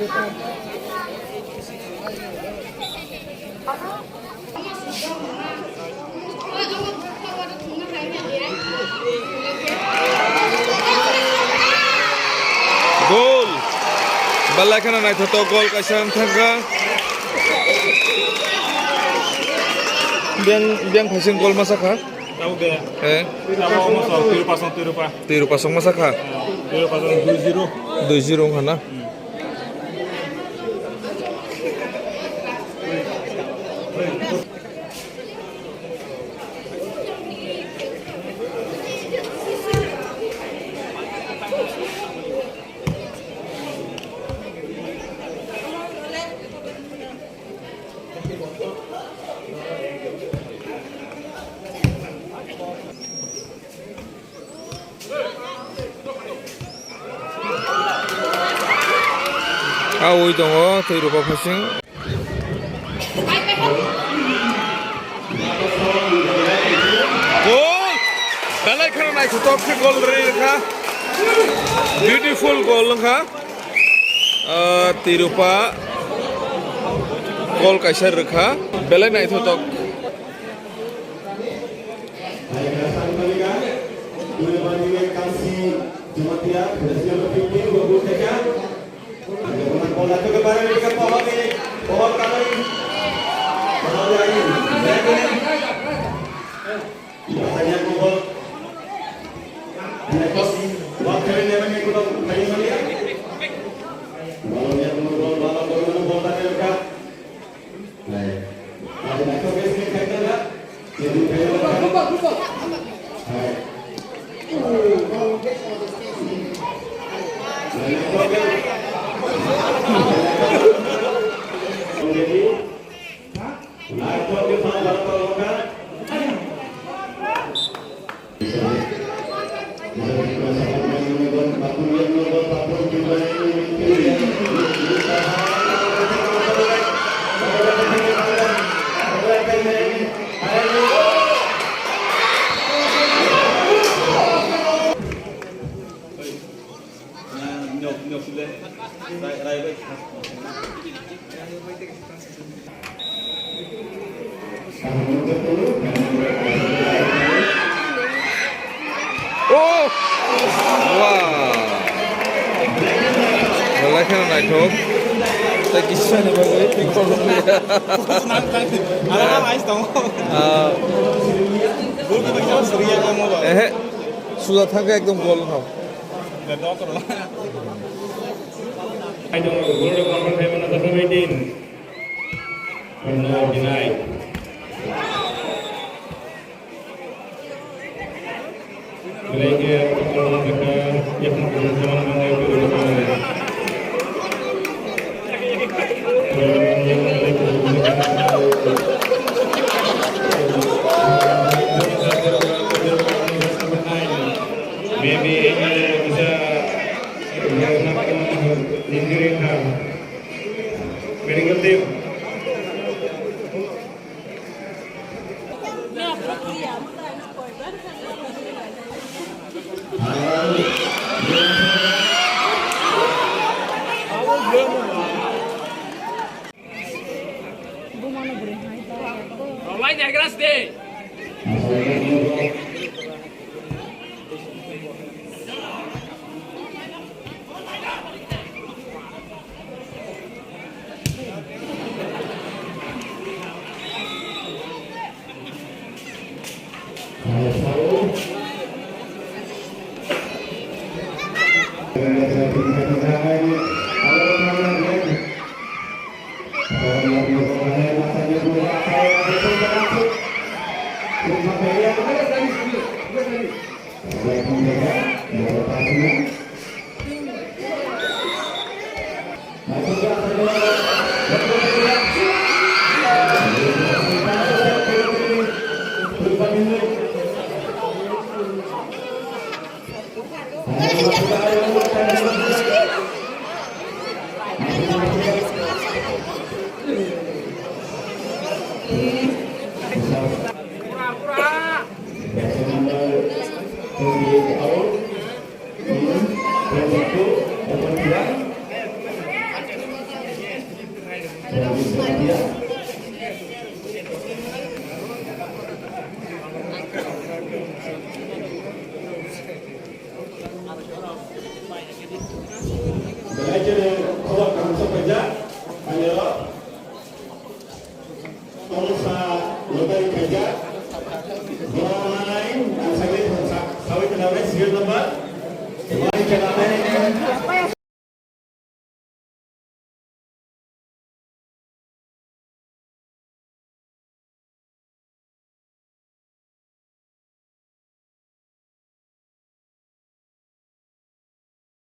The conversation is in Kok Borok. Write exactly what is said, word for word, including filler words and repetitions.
Gol. Belai kheno naithotok gol kaisa wng thangkha. Biyang, biyang phaising gol masa kha. Tabo de. Eh? Tabo omo so, Tirupa song, Tirupa. Tirupa song masa kha. Tirupa song dui zero. Dui zero wng kha na? Hmm. Awi tongo tei rupa phaising. Gol! Belai kheno naithotok khe gol rwi rwkha. Beautiful gol wngkha. Ah, Tirupa gol kaisa rwkha. Belai naithotok. Oh! Wow! Belai kheno naithok. Tei kisa ni bagwi tiktok rok ya. Ah. Ehe. Suja thangkhe ekdom gol no. Maybe, uh, bisa, uh, injury kha. Medical team. Belai kheno khobor kaham sok paijak, ani o tongsa lottery khaijak, borok manai ang sagwi thangsa sawi tongna bai serial number wani khe lamai